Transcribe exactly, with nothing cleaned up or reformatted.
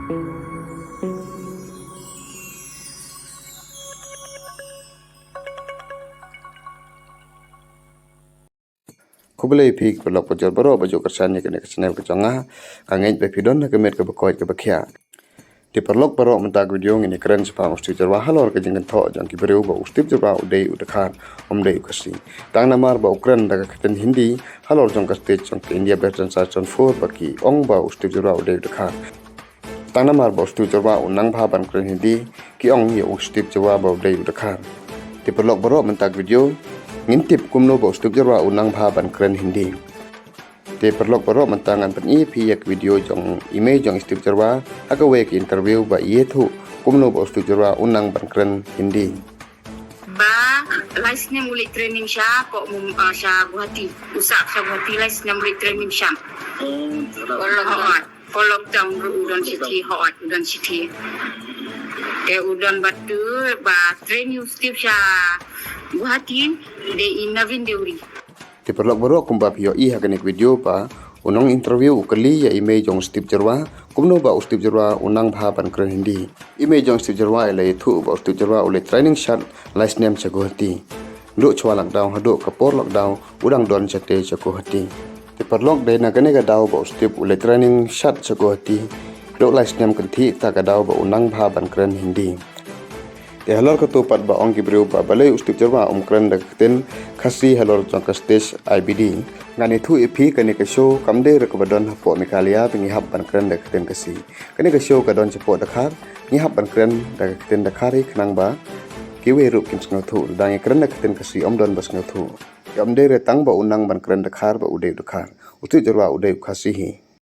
Khublei phi ki paralok bajur baroh ba ju kyrshan ïa kane ka channel ka jong nga. Nga ngeit ba phi don ha ka met kaba koit kaba khiah. Te paralok baroh, mynta ka video ngin ïakren shaphang u Steve Jyrwa halor ka jingkynthoh jong ki briew ba u Steve Jyrwa u dei u dkhar, um dei u Khasi. Tang namar ba u kren da ka ktien Hindi halor jong ka stage jong ka India Badminton Association four ba ki ong ba u Steve Jyrwa u dei u dkhar. Tang namar ba u Steve Jyrwa u nang bha ban kren Hindi, ki ong ïa u Steve Jyrwa ba u dei u dkhar. Te paralok baroh, mynta ka video ngin tip kumno ba u Steve Jyrwa u nang bha ban kren Hindi. Te paralok baroh, mynta ngan pyni ïa phi ïa ka video jong i mei jong u Steve Jyrwa ha kawei ka interview ba i ïathuh kumno ba u Steve Jyrwa u nang ban kren Hindi. Ba lai snem u leit training sha, ko mum, ah, sha Guwahati. U sah sha Guwahati lai snem u leit training sha. Ko lockdown. Ko lockdown ruh u don shithi, hooid, u don shithi. Te u don bad u ba training u Steve sha Guwahati, dei i Navin Deuri. Te paralok baroh, kumba phi ïohi ha kane ka video ba u nong interview u kylli ïa i mei jong u Steve Jyrwa kumno ba u Steve Jyrwa u nang bha ban kren Hindi. I mei jong u Steve Jyrwa i la ïathuh ba u Steve Jyrwa u leit training shad lai snem sha Guwahati. Duh shwa lockdown haduh ka por lockdown u dang don shatei sha Guwahati. Te paralok, dei na kane ka daw ba u Steve u leit training shad sha Guwahati haduh lai snem, kynthih ta ka daw ba u nang bha ban kren Hindi. Te halor kato pat ba ong ki briew ba balei u Steve Jyrwa um kren da ka ktien Khasi halor jong ka stage I B D, ngan ïathuh ïa phi, kane ka show kam dei ruh kaba don hapoh Meghalaya ba ngi hap ban kren da ka ktien Khasi. Kane ka show ka don shapoh Dkhar, ngi hap ban kren da ka ktien Dkhar hi khnang ba kiwei ruh kin sngewthuh. Lada ngi kren da ka ktien Khasi ym don ba sngewthuh. Te ym dei re tang ba u nang ban kren Dkhar ba u dei u Dkhar. U Steve Jyrwa u dei u Khasi hi.